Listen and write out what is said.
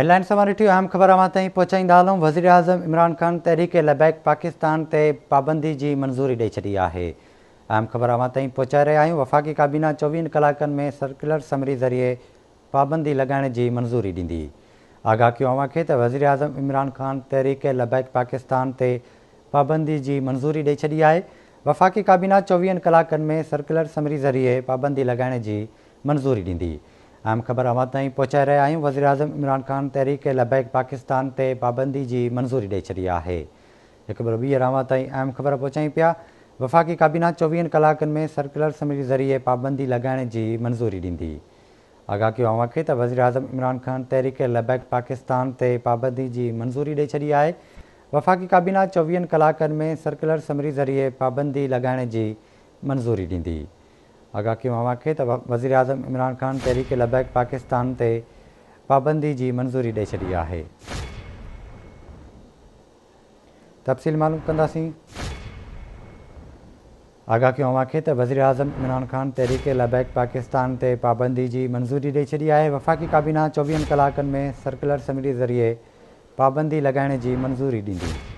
Headlines اوهان ڏٺيون اهم خبر اوهان تائين پهچائيندا هلون وزيراعظم عمران خان تحريڪ لبيڪ پاڪستان تي پابندي جي منظوري ڏئي ڇڏي آهي اهم خبر اوهان تائين پهچائي رهيا آهيون وفاقي ڪابينا چوويهن ڪلاڪن ۾ سرڪلر سمري ذريعي پابندي لڳائڻ جي منظوري ڏيندي آگاهه ڪيو اوهان کي ته وزيراعظم عمران خان تحريڪ لبيڪ پاڪستان تي پابندي جي منظوري ڏئي ڇڏي آهي وفاقي ڪابينا چوويهن ڪلاڪن ۾ سرڪلر سمري ذريعي پابندي لڳائڻ جي منظوري ڏيندي. اهم خبر اوهان تائين پهچائي رهيا آهيون وزيراعظم عمران خان تحريڪ لبيڪ پاڪستان تي پابندي جي منظوري ڏئي ڇڏي آهي. هڪ ڀيرو ٻيهر اوهان تائين اهم خبر پهچايون پيا وفاقي ڪابينا چوويهن ڪلاڪن ۾ سرڪلر سمري ذريعي پابندي لڳائڻ جي منظوري ڏيندي. آگاهه ڪيو اوهان کي ته وزيراعظم عمران خان تحريڪ لبيڪ پاڪستان تي پابندي جي منظوري ڏئي ڇڏي آهي. وفاقي ڪابينا چوويهن ڪلاڪن ۾ سرڪلر سمري ذريعي پابندي لڳائڻ جي منظوري ڏيندي. آگاهه ڪيون اوهان کي ته وزيراعظم عمران خان تحريڪ لبيڪ پاڪستان تي پابندي جي منظوري ڏئي ڇڏي آهي. تفصيل معلوم ڪنداسين. آگاهه ڪيون اوهان کي ته وزيراعظم عمران خان تحريڪ لبيڪ پاڪستان تي پابندي جي منظوري ڏئي ڇڏي آهي. وفاقي ڪابينا چوويهن ڪلاڪن ۾ سرڪلر سمري ذريعي پابندي لڳائڻ جي منظوري ڏيندي.